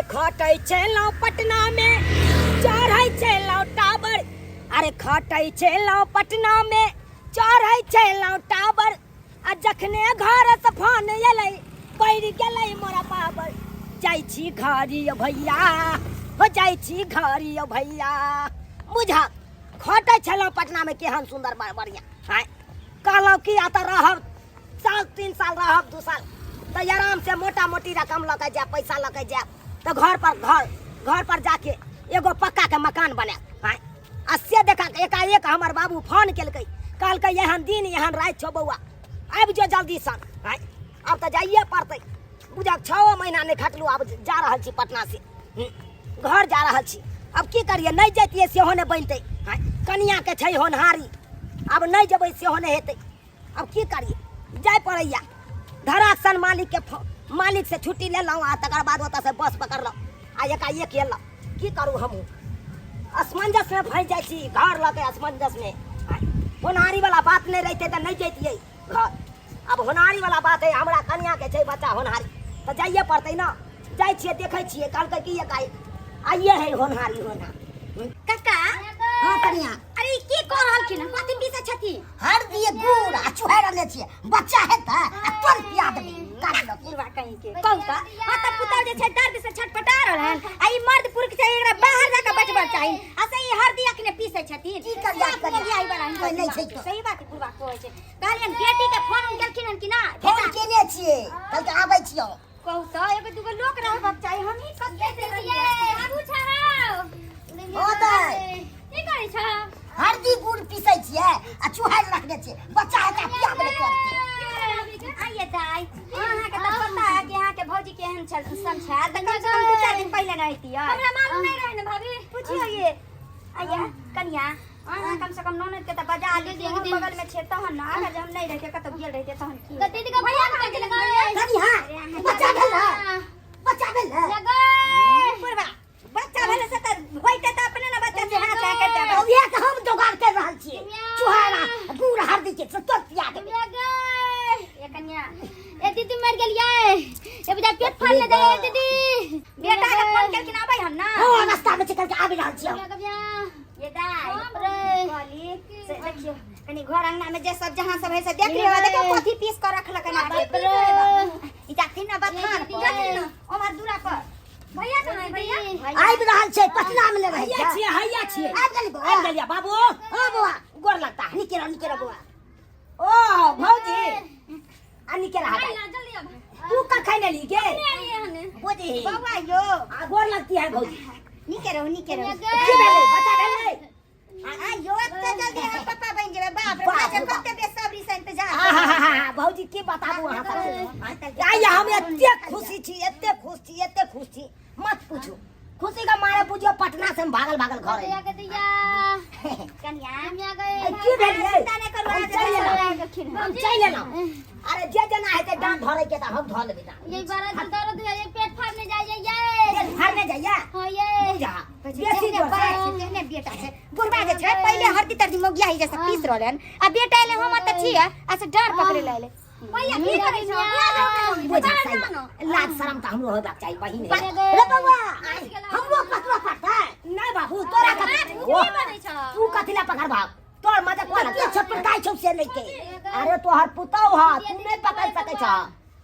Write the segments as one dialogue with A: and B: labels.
A: अरे खटै छलहुँ पटना में चढ़ै छलहुँ टावर। अरे खटै छलहुँ पटना में चढ़ै छलहुँ टावर, आ जखने घर से फोन एलै पड़ि गेलै मोरा पावर। जाइ छी घर यौ भैया, हो जाइ छी घर यौ भैया। बुझा खटै छलहुँ पटना में केहन सुंदर बढ़िया। आँय कहलहुँ कि एतऽ रहब साल 3 साल रहब 2 साल तऽ आराम से मोटा मोटी रकम लऽ के जायब, पैसा लऽ के जायब तऽ घर पर जाके एगो पक्का के मकान बनायब। आँय आ से देखा के एकाएक हमर बाबू फोन केलकै, कहलकै एहन दिन एहन राति छौ बौआ, आबि जो जल्दी सन। आँय आब तऽ जाइए पड़तै, बुझक 6 महीना नहि खटलहुँ, आब जा रहल छी पटना से घर जा रहल छी। अब की करिए, नहीं जैतियै सेहो नहि बनतै। आँय कनियाके छै होनहारी, आब नहीं जेबै सेहो नहि हेतै। अब की करिए, जाय पड़ैया। धराक सन मालिक के मालिक से छुट्टी लेलहुँ आ तकर बाद ओतऽ से बस पकड़लहुँ आ एकाएक एलहुँ। की करू, हमहूँ असमंजस में फँसि जाइ छी, घर लऽ के असमंजस में। होनहारी वाला बात नहीं रहते तऽ नहीं जैतियै घर। अब होनहारी वाला बात है, हमरा कनिया के छै बच्चा होनहारी, तऽ जाइए पड़तै ना। जाइ छियै, देखै छियै, कहलकै कि एकाएक आइए है होनहारी होना।
B: काका।
C: हाँ कनिया।
B: अरे ई की कऽ रहलखिन हन? कथी पीसै छथिन?
C: हरदी गुड़ आ चुहारि रहले छियै, बच्चा हेतै आ तुरंत पिया देबै काट लऽ के।
B: बुढ़वा कहीं के कहू तऽ, हाँ तऽ पुतहु जे छै दर्द से छटपटा रहल हन आ ई मर्द पुरुष छै, एकरा बाहर जाके बैठबा चाही, आ से ई हरदी अखने पीसै छथिन।
C: की करिया
B: सब
C: करिया?
B: मोगियाई वाला हिनकर
C: कोइ नहि छै
B: दिमाग।
C: तऽ।
B: सही बात बुढ़वा कहै छै। कहलियनि बेटी के फोन उन केलखिन हन कि ना?
C: फोन
B: बेटा।
C: केने छियै, कहलकै आबै छियौ।
B: कहू तऽ एगो दूगो लोक रहबाक चाही, हमही कते से रहियै।
D: आबू छहौ।
C: हो दाइ।
D: की करै छह?
C: हरदी गुड़ पीसै छियै आ चुहारि रखने छियै, बच्चा हेतै पिया देबै तुरंते।
B: आइए दाइ, अहाँके तऽ पता है कि अहाँके भौजी केहन छल सन छल, तऽ कम से कम 2-4 दिन पहिले ने अइतियै।
D: हमरा मालूम नहि रहै ने भाभी।
B: पुछियौ ये। आइए कनिया, अहाँ कम से कम ननद के तऽ बजा ली, हम बगल में छियै तहन ने, अगर जे हम नहि रहितियै कतौ गेल रहितियै तहन की?
D: कते दिन के भैया के लगावे।
C: कनिया, बच्चा भेल है, बच्चा भेल है।
D: लगै।
B: बुढ़बा, बच्चा भेलै से तऽ होइते तऽ अपने ने बच्चा से हाथ हाथ करते।
C: तऽ उएह तऽ हम जोगाड़ कर रहल छियै, चुहारा गुड़ हरदी के से तुरंत पिया देबै।
D: लगै।
B: ये कनिया।
D: ए दीदी मर गेलियै, ए बुझा पेट फाड़ने दे दीदी।
B: बेटा के फोन केलखिन आबै हन ना?
C: हाँ, रास्ता में चल के आबि रहल छियै।
B: ये दाइ,
D: बाप रे।
B: कहली से देखियौ कनी घर अंगना में जे सब जहां सब है से देख लियौ, देखियौ कथी पीस कर रखलक हन।
D: बाप रे।
B: ई जाथिन ना बथान पर, जाथिन ना ओमहर दूरा पर।
D: भैया कहाँ है भैया?
C: आबि रहल छै, पटना में ले रहै
A: हैया
C: छै।
A: छियै, हैया छियै।
C: आबि गेली बौआ?
A: आबि गेलियै बाबू।
C: हाँ बौआ,
A: गोर लगता है।
C: नीके रह, नीके रह बौआ।
A: ओ भौजी, आ नीके रह।
D: आइ ना जल्दी आब।
A: तू कखन एली गे?
D: एलियै हन।
C: बुझही
B: बौआ यो।
A: आ गोर लगती है भौजी।
B: नीके रहो, नीके रहो।
A: की भेलै? बच्चा भेलै?
B: आ यो एते जल्दी अहाँ पापा बनि जेबै, बाप रे
A: बाप
B: बाप,
A: रे बाप।
B: कते बेसब्री से इंतजार।
A: आहाहाहा, भौजी की बताबू अहाँ सबके, आइ हम एते खुशी छी, एते खुश छी, एते खुश छी, मत पूछू। खुशी के मारे बुझियो पटना से हम भागल भागल घर
D: दैया
A: एलियै।
D: के दैया।
B: कनिया
D: कनिया गए।
A: ए, की भेलियै?
B: चिंता नहि करू,
A: हम
B: अहाँ
A: चलि एलहुँ,
B: गेलखिन।
A: हम चलि एलहुँ। अरे जे जेना हेतै डाँट धरै के तऽ हम धऽ लेबै डाँट।
D: ये बड़ा दर्द है, ये पेट फाड़ने जाइए ये।
A: पेट फाड़ने जाइए?
D: हाँ ये।
A: बुझा बेसी
B: जेहने
A: जोर
B: बाप
A: से।
B: छै तेहने बेटा छै। बुढ़बा जे छै पहिले हरदी तरदी मोगिया ही जैसा पीस रहले हन, आ बेटा एले हम तऽ छियै आ से डाँर पकड़े ले एले।
D: भैया की करै छौ?
A: बुझा सही बात। लाज शरम तऽ हमरो होयबाक चाही बहिन है।
C: रे बौआ, हमरो पकड़ऽ पड़तै?
A: नहि बाबू, तोरा कथी
D: की बनै छौ?
A: तू कथी ला पकड़बा? तोर मजा कोन
C: के छटपटाइ छौ से नहि के।
A: अरे तोहर पुतहु ह, तू नहि पकड़ सकै छ,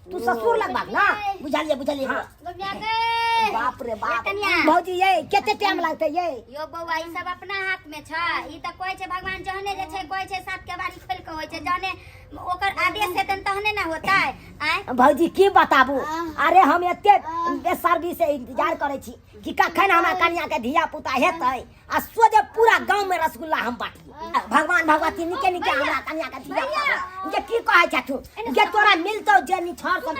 A: तू ससुर लगबाक ना।
C: बुझलियै, बुझलियै।
A: हाँ।
D: गोबिया गे।
A: बाप रे बाप।
B: कनिया।
A: भौजी ये कते टाइम लगतै ये?
B: यो बौआ, ई सब अपना हाथ में छै। ई तऽ कहै छै भगवान जहने जे छै कहै छै सात के बारी खोलि के होइ छै, जहने ओकर आदेश हेतनि तहने ने होतै। आँय
A: भौजी की बताबू, अरे हम एते बेसब्री से इंतजार करै छी कि कखन हमरा कनिया के धिया पुता हेतै आ सोझे पूरा गांव में रसगुल्ला हम बांटिए। भगवान भगवती निके निके हमरा कनिया के धिया पुता जे की कहै छथु जे तोरा मिलतौ जे निछार सब।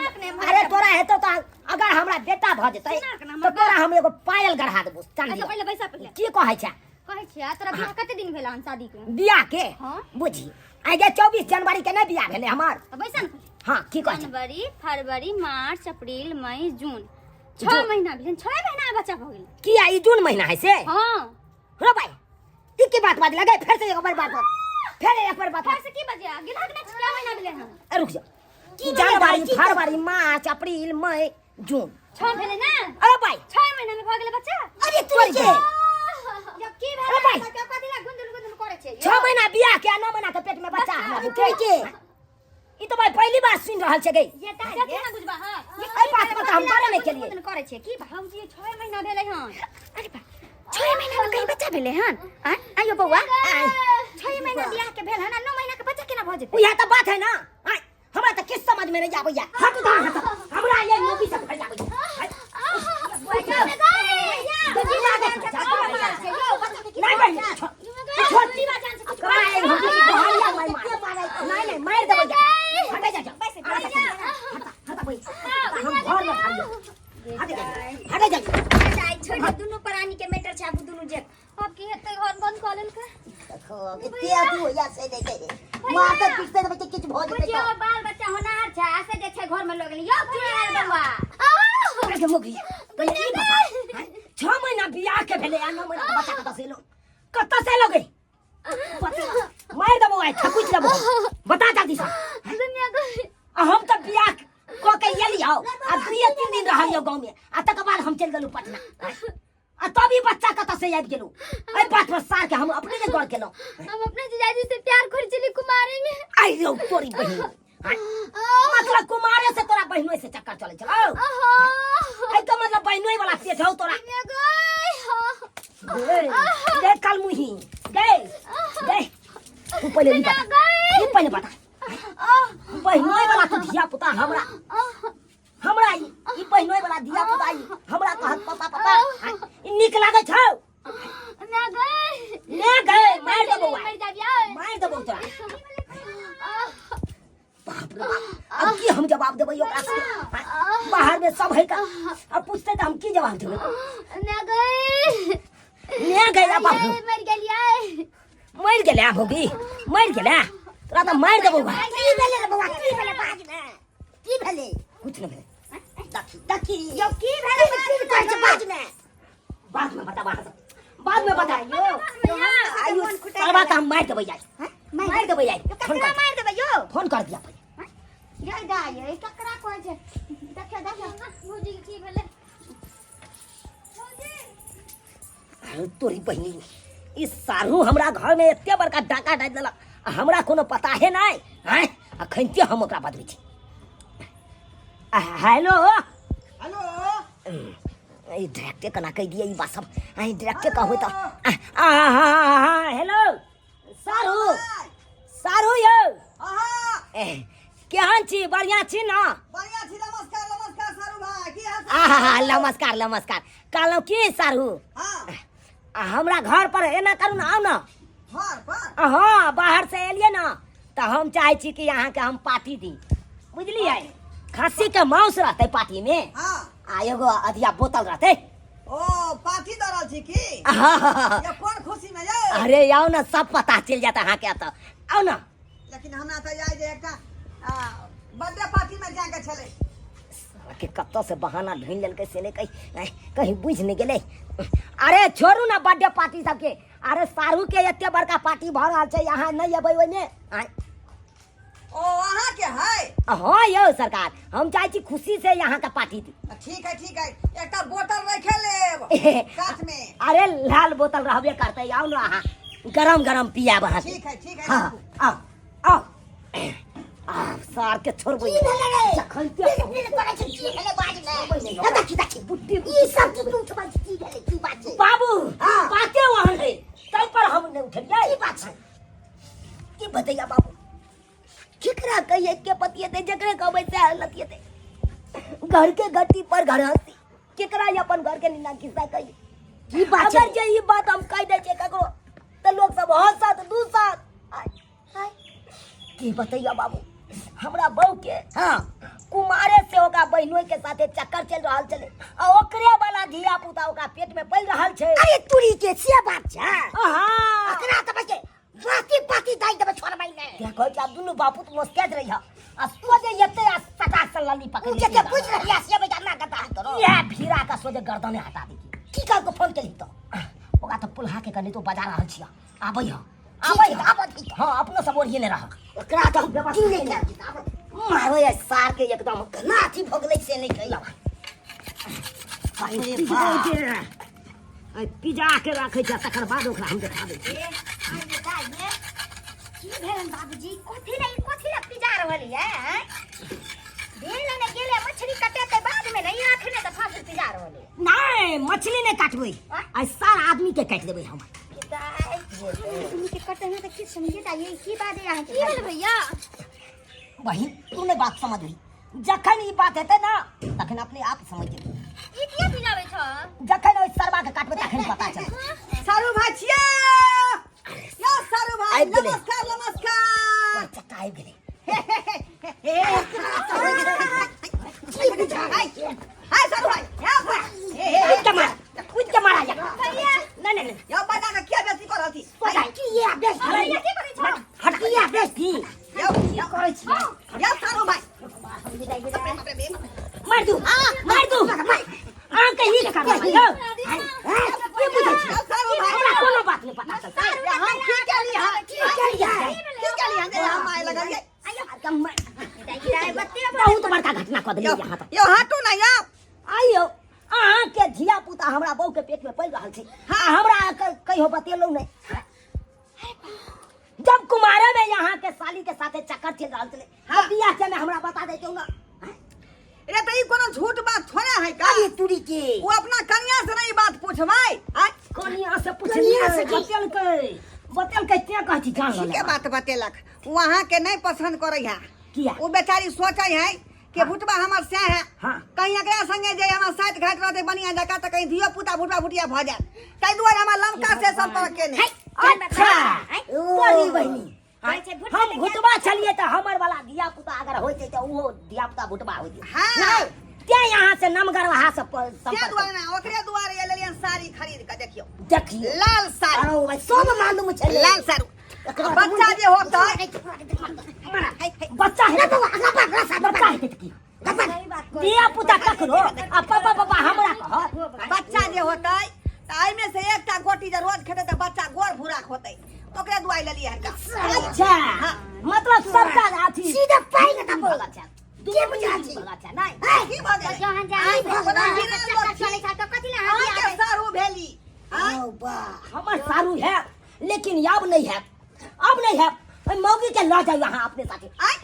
A: अरे तोरा हेतौ तऽ अगर हमरा बेटा भऽ जेतै तऽ तोरा हम एगो पायल गढ़ा देबो चांदी।
D: अच्छा पहिले बैसा पहिले।
A: की कहै छै?
D: कहै छियै तोरा बियाह कते दिन भेल हन शादी के?
A: बियाह के?
D: हाँ।
A: बुझी आइ जे 24 जनवरी के नहि बियाह भेलै हमर।
D: तऽ बैसा ने।
A: हाँ की कहै छै?
D: जनवरी फरवरी मार्च अप्रैल मई जून, 6 महीना भेल, 6 महीना बच्चा भऽ गेल।
A: किया ई जून महीना है से?
D: हाँ।
A: रो भाई, ई की बात बाज लगे? फिर से एक बार बात बात, फिर एक बार बात।
D: फिर से की बजे गिलहक ने 6 महीना भेलै हन।
A: ए, रुक जा। की जनवरी फरवरी मार्च अप्रैल मई जून
D: 6 भेलै ना?
A: अरे भाई
D: 6
C: तोरी के
B: जब की
A: ए
B: भेलै
A: भाई।
B: तऽ कथी ला गुंदुल गुंदुल करै छै
A: 6 महीना बियाह के आ 9 महीना के पेट में बच्चा हमरा
C: तोरी के
A: ई तो भाई पहली बार सुन रहल छै गई
B: ये दाइ ये ना बुझबा हां
A: एहि बात पर तऽ हम गौरे नहि केलियै।
B: करै छै की भौजी 6 महीना भेलै हन
D: अरे बा 6 महीना में कहीं बच्चा भेलै हन आय आइयो बौआ
B: 6 महीना बियाह के भेल हन आ 9 महीना के बच्चा केना भऽ जेतै
A: उएह तऽ बात है ना आय, हमरा तऽ किछु समझ में नहीं आबैया हट उधर हट हमरा ये मोगी सब भर जाबैया नहीं बहन छोटी नहीं नहीं मार देबै हटे जा हम घर में हटे जा हटे जा
B: दाइ छोड़ दे दुनू प्राणी के मैटर छै आब दुनू जे
D: अब की हेतै घर बंद कऽ लेलकै
C: देखो कते अथी होइया से नहि कहे मारते पीटते तऽ बच्चे किछु भऽ जेतै
B: बुझियौ बाल बच्चा होनहार छै आ से जे छै घर में लऽ गेलै यौ चुड़ैल बौआ
A: अरे के मोगी पहिले ई बता 6 महीना बियाह के भेलै आ 9 महीना के बच्चा कतऽ से एलो कतऽ से एलो गई मारि देबो आइ थकुच देबो बता जल्दी से आ हम तऽ बियाह कऽ के एलियौ आ दुइये तीन दिन रहलियौ गाँव में आ तकर बाद हम चलि गेलहुँ पटना आ तब ई बच्चा कतऽ से आबि गेलहुँ एहि बात पर सार के हम अपने ने गौर केलहुँ
D: हम अपने जीजाजी से प्यार करै छली कुमारी में
A: आइ रौ तोरी बहिन आँय? मतलब कुमारे से तोरा बहिनोइ से चक्कर चलै छलौ एहि के मतलब बहिनोइ वाला पेट हौ तोरा गए कल मुही गए गए तू पहिले ई बता तू पहिले बता बहिनोइ वाला तू धिया पुता हमरा हमरा ई ई बहिनोइ वाला धिया पुता ई हमरा कहत पापा पापा ई नीक लागै छौ
D: ना गए
A: ने गए मारि देबौ आइ।
D: मर जाबिया
A: मारि देबौ तोरा बाप रे बाप अब की हम जवाब देबै ओकरा से बाहर में सब है का अब पूछते तऽ हम की जवाब देबै
D: ना गए
A: ने गए बाप रे।
D: मर गेलियै
A: मरि गेलै भोगी मरि गेलै तोरा तऽ मारि देबौ भाई
C: की भेलै रे बौआ की भेलै बाज ने की भेलै
A: कुछ नहि भेलै
C: देखी देखी
B: यौ की भेलै
C: की कहै छै बाज ने
A: बाद में बता बाद बाद में बता
B: यौ
A: आयु सरवा के हम मारि देबै आइ मारि देबै आइ फोन
B: ककरा
A: कर
B: मारि देबै यौ
A: फोन कर दिया पहिले
B: यौ दाइ यौ ककरा कहै छै देखियौ देखियौ
D: भौजी के की भेलै
A: अरे तोरी बहिनी ई सारू हमरा घर में एते बड़का डाका डालि देलक आ हमरा कोनो पता है नहि आँय अखनते हम ओकरा बदलै छी आ, हेलो
E: हेलो
A: ई डायरेक्टे केना कहि दियै ई बात सब आइ डायरेक्टे कहबै तऽ आ, आ, आ, आ, हेलो सारू सारू यौ
E: अहाँ
A: ए, केहन छी बढ़िआँ छी ने
E: बढ़िया छी नमस्कार नमस्कार सारू भाई की हाल
A: आहा नमस्कार नमस्कार कहलहुँ की सारू
E: हाँ
A: आ हमरा घर पर एना करू ने आउ ने
E: घर पर
A: हँ बाहर से एलियै ने तऽ हम चाहै छी कि अहाँके हम पार्टी दी बुझलियै खस्सीके मांस रहतै पार्टीमे
E: हाँ
A: आ एगो अधिया बोतल रहतै
E: ओ पार्टी दऽ रहल छी की
A: आहा,
E: ये कोन खुशी में यौ
A: अरे आउ ने सब पता चलि जायत अहाँके एतऽ आउ ने
E: लेकिन हमरा तऽ याद जे एकटा बर्थडे पार्टी में जाके छलै
A: साला के कतऽ से बहाना ढूंढि लेलकै से नहि कहीं आँय, कहीं बुझि नहि गेलै अरे छोड़ू ने बर्थडे पार्टी सबके अरे सारू के एते बड़का पार्टी भऽ रहल छै अहाँ नहि एबै ओहिमे आँय
E: ओ अहाँ के है
A: हाँ यौ सरकार हम चाहै छी खुशी से यहाँ के पार्टी दी
E: ठीक है ठीक है एकटा बोतल रखे लेब साथ में
A: अरे लाल बोतल रहबे करतै आउ ने अहाँ गरम गरम पियाब अहाँ
E: ठीक है ठीक है
A: हाँ
E: राखू।
A: आउ आउ आब सार के छोड़बै
C: की भेलै रे
A: जखन ते
C: बिल बिल करै छै की भेलै बाज ने हे देखी देखी ई सब की तू उठबै छी की भेलै की बात छै
A: बाबू
C: हाँ।
A: बाते वहन है तै पर हम नहि उठलियै
C: की बात छै
A: की बतैया बाबू केकरा कहिए के बतियेतै जकरे कहबै सएह लतियेतै घर के घटी पर घर हंसी केकरा ई अपन घर के निन्दा खिस्सा कहिए
C: की बात छै
A: अगर जे ई बात हम कहि दै छियै ककरो तऽ लोक सब हंसत दूसत आय, आय। की बतैया बाबू हमरा बहू के
C: हाँ
A: कुमारे से ओकरा बहिनोई के साथे चक्कर चल रहल छलै आ ओकरे वाला धिया पुता ओकरा पेट में पलि रहल छै
C: अरे तुरी के से बात छै
A: आहा
C: अकरा तऽ बच्चे बाती बाती दाइ देबै छोड़बै नहि
A: क्या कहै छै आब दुनू बापूत मोस्कैत रही आ सोझे एते आ सटा से लल्ली
C: उ
A: पकड़
C: जे बुझ रहिया से बेटा ना गदा तोरो
A: इएह फिरा के सोझे गर्दने हटा दी
C: की कहल को फोन केलही तो
A: ओकरा तऽ पुल्हा के कनि तो बजा रहल छियै आबै ह
C: ठीक
A: आबै
C: छै,
A: ह
C: आबऽ ठीक
A: हँ अपनो सब ओरिये ने रह
C: ओकरा तऽ हम
A: व्यवस्था
C: की नहि
A: केने।
C: कयल आबऽ
A: मारो ये सार के एकदम
C: केना अथी भऽ गेलै से नहि कहि
A: अरे
C: बाप।
A: बाप। आइ पिजा के राखै छै तकर बाद ओकरा हम देखा दै छी।
B: ए, आइए दाइए, की भेलन बाबूजी? कथी ला कथी ला पिजा रहल ये, आँय? भेल ने गेले मछली कटेते बाद में नहीं आखने तऽ फांसी पिजा रहल ये।
A: नहि, मछली नहि काटबै, आइ सारा आदमी के काटि देबै हम।
B: दाइ, आदमी के कटे में तऽ किछु समझिए दाइए, की बात है अहाँके?
D: की भेल भैया?
A: बहिन, तू नहि बात समझबही, जखन ई बात हेतै ने तखन अपने आप समझ जेबै।
D: ई किया पिजाबै छ?
A: जखन ओहि सरबा के काटबै तखन पता चलतै।
E: सारू भाई छियै यो, सारू भाई।
A: आबि गेलै।
E: नमस्कार नमस्कार।
A: चक्का आबि गेलै।
E: हाय सारू भाई, हे भाई, हे हे।
A: कूद के मार, कूद के मारा जा। नहीं नहीं नहीं।
E: यो बजा के किया बेसी कर रहल छी?
A: की ये बेस
D: भैया, की करै छ?
A: हट, की ये बेस की
E: यो
A: की करै छी?
E: यो सारू भाई।
A: मार दू, मार दू अहाँ के ही करबै यौ। की बुझै छी?
E: यो सारू भाई।
A: हमरा कोनो बात नहि पता चलतै।
E: हम की केली? हां,
A: की केलियै?
E: की केली? हम हम आए लगलियै।
B: दाइ, बत्ते
A: बहुत बड़का घटना कऽ देलियै यहाँ तऽ।
E: यो हटू ना यो।
A: आइयो अहाँ के धिया पुता हमरा बहू के पेट में पड़ि रहल छै। हाँ, हमरा कहियो बतेलहुँ नहि। जब कुमारे में यहाँ के साली के साथे चक्कर चल रहल छलै। हाँ। बियाह के में हमरा बता दे क्यों ना?
E: रे, तऽ ई कोनो झूठ बात थोड़े है का?
C: अरे तुरी के।
E: वो अपना कन्या से नहीं बात पूछबै आय?
A: कनिया से पूछलियै, बतेलकै, बतेलकै तें कहै छी जान
E: ठीके
A: लेबै।
E: बात बतेलक, वहाँ के नहीं पसंद करे है।
A: किया?
E: वो बेचारी सोचे है कि भुटबा हमर से है।
A: हाँ।
E: कहीं एकरा संगे जे हमर साइड घाट रहते बढ़िया जगह, तऽ कहीं धियो पुता भुटबा भुटिया भऽ जायत, ताहि दुआरे हमर लमका से संपर्क के नहीं।
A: अच्छा, तोरी बहिनी।
B: कहै छै भुटबा।
A: हम भुटबा छलियै तऽ हमर वाला धिया पुता अगर होइतै तऽ ओहो धिया पुता भुटबा होइतै।
E: हाँ।
A: नहि तें यहाँ से नमगरवाहा से
E: ते
A: संपर्क।
E: दुआरे ना, ओकरे दुआरे ये लेलियन साड़ी खरीद के, देखियो।
A: देखियो।
E: लाल साड़ी।
A: अरे भाई, सब मालूम छलै।
E: लाल साड़ी, बच्चा जे होतै।
A: बच्चा है, बच्चा हेतै तऽ की धिया पुता ककरो आ पापा पापा हमरा कह।
E: बच्चा जे होतै तऽ एहिमे से एकटा गोटी जे रोज खेतै तऽ बच्चा गोर भूरा होतै, ओकरे दुआई लेलियै हन का।
A: अच्छा, मतलब सबटा अथी
C: सीधे पाइ के तब
A: भला छै
C: के बुझा छी?
A: भला छै नहि?
E: की भऽ गेलै?
B: जहन जा
E: बड़ा गिरल
B: चक्कर
E: लोक छी।
B: चलै छै तऽ कथी लए
E: अहाँके
B: अहाँ
E: सारू भेली आँय?
C: ओ बा।
A: हमर सारू है, लेकिन अब नहीं है, अब नहीं है। ओहि मौगी के लऽ जाउ अहाँ अपने साथे।
E: आँय?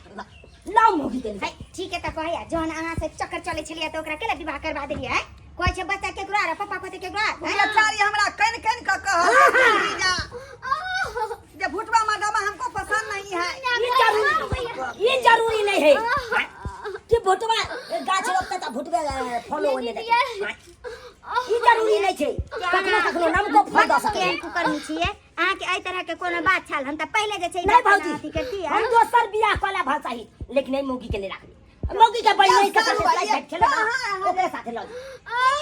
A: लाउ मौगी के।
B: है, ठीक है, तऽ कहैया जहन अहाँ से चक्कर चलै छलियै तऽ ओकरा केला विवाह करबा देलियै है? कहै छै बच्चा केकरो आर पापा कहै छै केकरो आर।
E: बेचारी हमरा कन कन के कहल जा जे भुटवा मर्दवा हमको पसंद नहीं है।
A: ई जरूरी नहीं है कि भुटवा गाछ रोपते तऽ भुटवे फलो ओहिमे देतै। ई जरूरी नहीं छै, कखनो कखनो नमको फल दऽ सकै।
B: केहन कुकर्मी छियै अहाँके, एहि तरह के कोनो बात छल, हम तऽ पहिले जे छै
A: नहीं भौजी,
B: अथी करती।
A: हम दोसर बियाह कऽ लेब चाही, लेकिन एहि मौगी के नहि राखबै। मौगी के बड़ी नहीं
E: सारू
A: के
E: भाई,
A: साथ खेले
E: कहाँ
A: ओकरे साथे लऽ जाउ।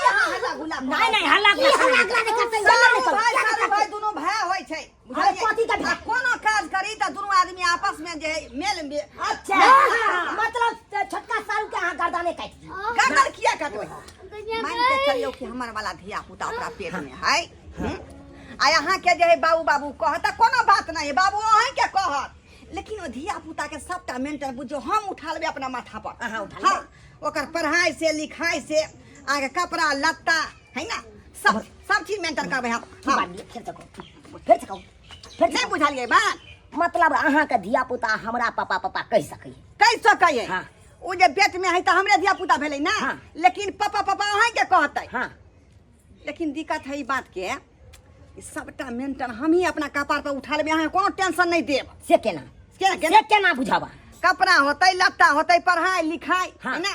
E: यहाँ हल्ला गुल्ला।
A: नहीं नहीं, हल्ला गुल्ला,
C: हल्ला गुल्ला नहि करतै।
E: सारू भाई, सारू भाई दुनू भाय होइ छै,
A: अरे, कथी के भाय?
E: आ कोनो काज करी तऽ दुनू आदमी आपस में जे है मेल में।
A: अच्छा, मतलब छोटका सारू के अहाँ गर्दने काटि दियौ।
E: गर्दन किया कटबै? मान के चलियौ कि हमर वाला धिया पुता ओकरा पेट में है, हम्म? आ यहाँ के जे है बाबू बाबू कहत तऽ कोनो बात नहीं है, बाबू अहीं के कहत, लेकिन ओ धिया पुता के सबटा मेंटल बुझियौ हम उठा लेबै अपना माथा पर।
A: अहाँ उठा लेबै?
E: हाँ, ओकर पढ़ाई से लिखाई से अहाँके कपड़ा लत्ता है ना, सब सब चीज मेंटल करबै हम।
A: की
E: हाँ।
A: बात लिअ, फेर से कहू, फेर से कहू, फेर से
E: नहीं
A: कहू।
E: बुझलियै बात?
A: मतलब अहाँके धिया पुता हमरा पापा पापा कहि सकैए?
E: कहि सकैए।
A: हाँ।
E: ओ जे पेट में है तऽ हमरे धिया पुता भेलै ना।
A: हाँ।
E: लेकिन पापा पापा अहीं के कहतै।
A: हाँ।
E: लेकिन दिक्कत है ई बात के, ई सबटा मेंटन हम ही अपना कपार पर उठा लेबै, अहाँ कोनो टेंशन नहीं देब।
A: से केना?
E: केना केना?
A: से केना बुझाबा?
E: कपड़ा होतै, लत्ता होतै, पढ़ाई लिखाई।
A: हाँ।
E: है ना,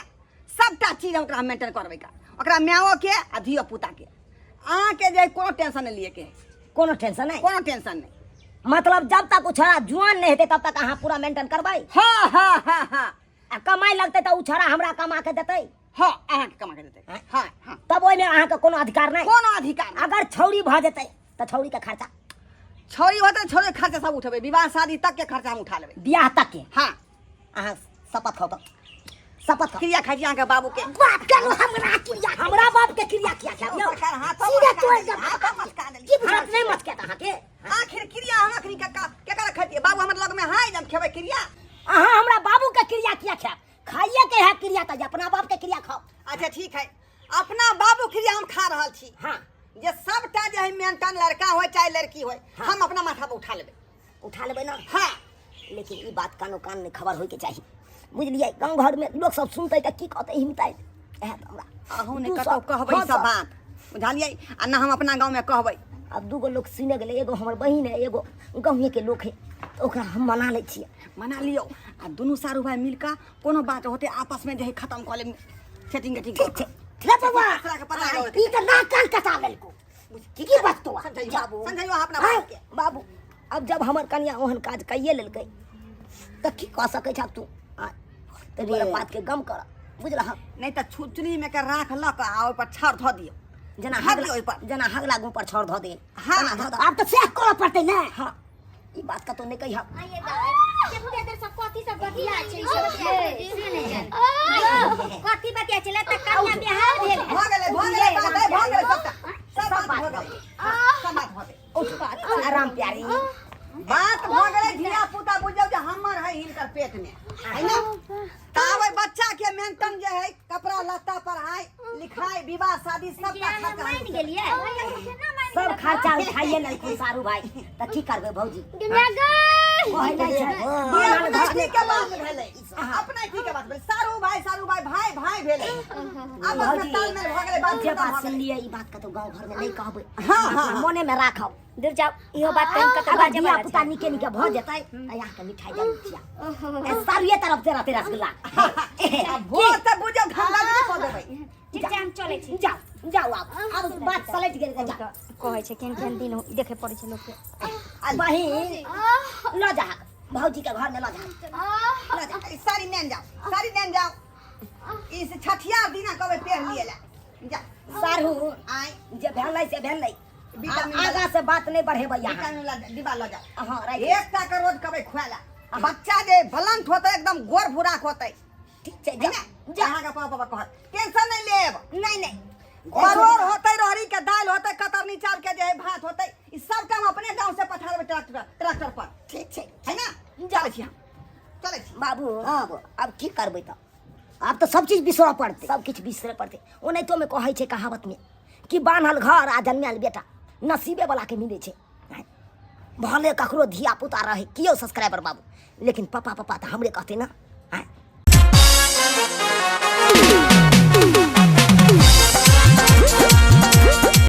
E: सबटा चीज हम ओकरा मेंटेन करबै का, ओकरा माओ के आ धियो पुता के। अहाँके जे कोनो टेंशन नहीं लिए के है।
A: कोनो टेंशन नहीं?
E: कोनो टेंशन नहीं।
A: मतलब जब तक ओ छोड़ा जुआन नहीं हेतै तब तक अहाँ पूरा मेंटेन करबै?
E: हाँ हाँ हाँ हाँ।
A: आ कमाइ लगतै तऽ ओ छोड़ा हमरा कमा के देतै?
E: हाँ, अहाँके कमा के देतै। हाँ हाँ।
A: तब ओहिमे अहाँके कोनो अधिकार नहि?
E: कोनो अधिकार नहि।
A: अगर छौड़ी भऽ जेतै तऽ छौड़ी के खर्चा?
E: छौड़ी होतै, छौड़ी के खर्चा सब उठेबै, विवाह शादी तक के खर्चा हम उठा लेबै।
A: बियाह तक के?
E: हाँ।
A: अहाँ शपथ खाउ तऽ, शपथ खाउ।
E: क्रिया खाइ छी अहाँके बाबू के।
C: बाप केलहुँ हमरा क्रिया?
A: हमरा बाप के क्रिया किया खायब यौ?
E: सरकार हाथो
C: सीधे
E: मचका
C: तोड़ि
E: देली,
C: देब।
E: हाथो मचका देली।
C: की बुझल?
A: हाथ नहि मचकत अहाँके।
E: आखिर क्रिया हम अखनी के केकरा खैतियै? बाबू हमर लग में है, हम खेबै क्रिया?
A: अहाँ हमरा बाबू के क्रिया किया खायब? खाइए के है क्रिया तऽ अपना बाप के क्रिया खाओ।
E: अच्छा ठीक है, अपना बाबू क्रिया हम खा रहल छी।
A: हाँ।
E: जे सबटा जे है मेंटन लड़का होय चाहे लड़की होय हम अपना माथा पर उठा लेबै।
A: उठा लेबै ना?
E: हाँ।
A: लेकिन ई बात कानो कान नहि खबर होइके चाही, बुझलियै? गाँव घरमे लोक सब सुनतै तऽ की कहतै हिमतै? इएह तऽ हमरा
E: अहूँ नहि
A: दू
E: कतौ
A: सौ,
E: कहबै
A: छह
E: ई सब
A: सौ।
E: बात, बुझलियै? आ ना हम अपना गाँवमे कहबै।
A: आब दूगो लोक सुने गेलै, एगो हमर बहिन है, एगो गाँवेके लोक है, तऽ ओकरा हम मना लै छियै।
E: मना लियौ आ दुनू सारू भाई मिल कऽ कोनो बात होतै आपसमे जे है खतम कऽ लेब, सेटिंग गेटिंग
A: ठीक छै रे बौआ।
E: दूसरा के पता रहतै।
A: ई तऽ नाक कान कटा लेलको, की की बचतो?
E: समझैयौ,
A: बाबू
E: समझैयौ अहाँ अपना
A: आँय,
E: बाप के।
A: बाबू, अब जब हमर कनिया ओहन काज कैये लेलकै तऽ की कऽ सकै छह तू? आँय, तऽ दुआरे बात के गम कर, बुझलह?
E: नहि तऽ चुल्ही में के राख लऽ कऽ आ ओहि पर छाउर धऽ दियौ।
A: जेना
E: धऽ दियौ ओहि पर।
A: जेना हगला गुँ पर छाउर धऽ दे।
E: हाँ।
A: तेना धऽ दे।
C: आब तऽ सएह करऽ पड़तै ने।
A: हाँ, ई बात कतौ नहि कहिह।
B: आइए दाइ, कते देर से कथी सब बतिया छै ई सब से नहि जानि। कथी बतिया छै? तऽ कनिया बिहार भेल।
E: भऽ गेलै, भऽ गेलै बात, भऽ गेलै सबटा, सब बात भऽ गेलै, सब बात भऽ गेलै।
A: उठ आराम प्यारी।
E: बात भऽ गेलै। धिया पुता बुझियौ जे हमर है हिनकर पेट में है ना, तब ओहि बच्चा के मेंटन जे है कपड़ा लत्ता, पढ़ाई लिखाई, विवाह शादी, सबटा खर्चा हम
B: मानि गेलियै।
A: सब खर्चा उठाइए लेलखुन सारू भाई, तऽ की करबै भौजी? कहै नहि छै।
E: धिया पुता की के बात भेलै, अपना की के बात भेलै? सारू भाई, सारू भाई, भाई भाई भेलै, आपस में
A: भौजी,
E: तालमेल भऽ गेलै, बात
A: जे
E: खतम
A: बात
E: भऽ गेलै।
A: सुनलियै, ई बात कतौ गाँव घर में नहि कहबै।
E: हाँ, हाँ,
A: अपना
E: हाँ।
A: मोने में राखब।
D: दूर जाओ, इहो बात कहीं कतौ
A: अगर
D: बाजे
A: धिया
D: वाला
A: पुता
D: छै।
A: निके निके भऽ जेतै तऽ अहाँके मिठाई जरूर खिया, सारुए तरफ से रहतै रसगुल्ला।
E: आ भोज तऽ बुझियौ धमगजरी कऽ देबै।
B: ठीक छै, हम चलै छी।
A: जाउ जाउ, आब आब बात सलटि गेल, जाउ।
D: कहै छै केहन केहन दिन देखे पड़ै छै लोकके।
A: बहिन, लऽ जा, भौजी के घर में लऽ जा,
E: लऽ जाओ, ई साड़ी नेन जाओ, साड़ी नेन जाओ, ई से छठिया दिना कहबै पेर लिए ला जा।
A: सारू
E: आय।
A: जे भेलै से भेलै।
E: विटामिन
A: आब आगा से बात नहीं बढ़ेबै यहाँ।
E: विटामिन वाला डिब्बा लऽ जाओ।
A: हाँ, राइट।
E: एकटा के रोज कहबै खुआला, बच्चा जे बलंत होतै, एकदम गोर भूराक होतै।
A: ठीक छै,
E: है
A: जा
E: ने?
A: जा।
E: अहाँके पापा कहत, टेंशन नहीं लेब।
A: नहीं नहीं।
E: परोर होतै, रहरी के दालि होतै, कतरनी चाउर के जे है भात होतै, ई सब काम अपने गांव से पठा देबै ट्रैक्टर ट्रैक्टर पर।
A: ठीक छै।
E: है ना? चलै छी हम, चलै छी।
A: बाबू।
C: हाँ,
A: आब की करबै तऽ?
C: आब तऽ सब चीज बिसरऽ पड़तै।
A: सब किछु बिसरे पड़तै। ओनाहितो मे कहै छै कहावत में कि बान्हल घर आ जन्मायल बेटा नसीबे वाला के मिलै छै। भले ककरो धिया पुता रहे कियो सब्सक्राइबर बाबू, लेकिन पापा पापा तऽ हमरे कहतै ना।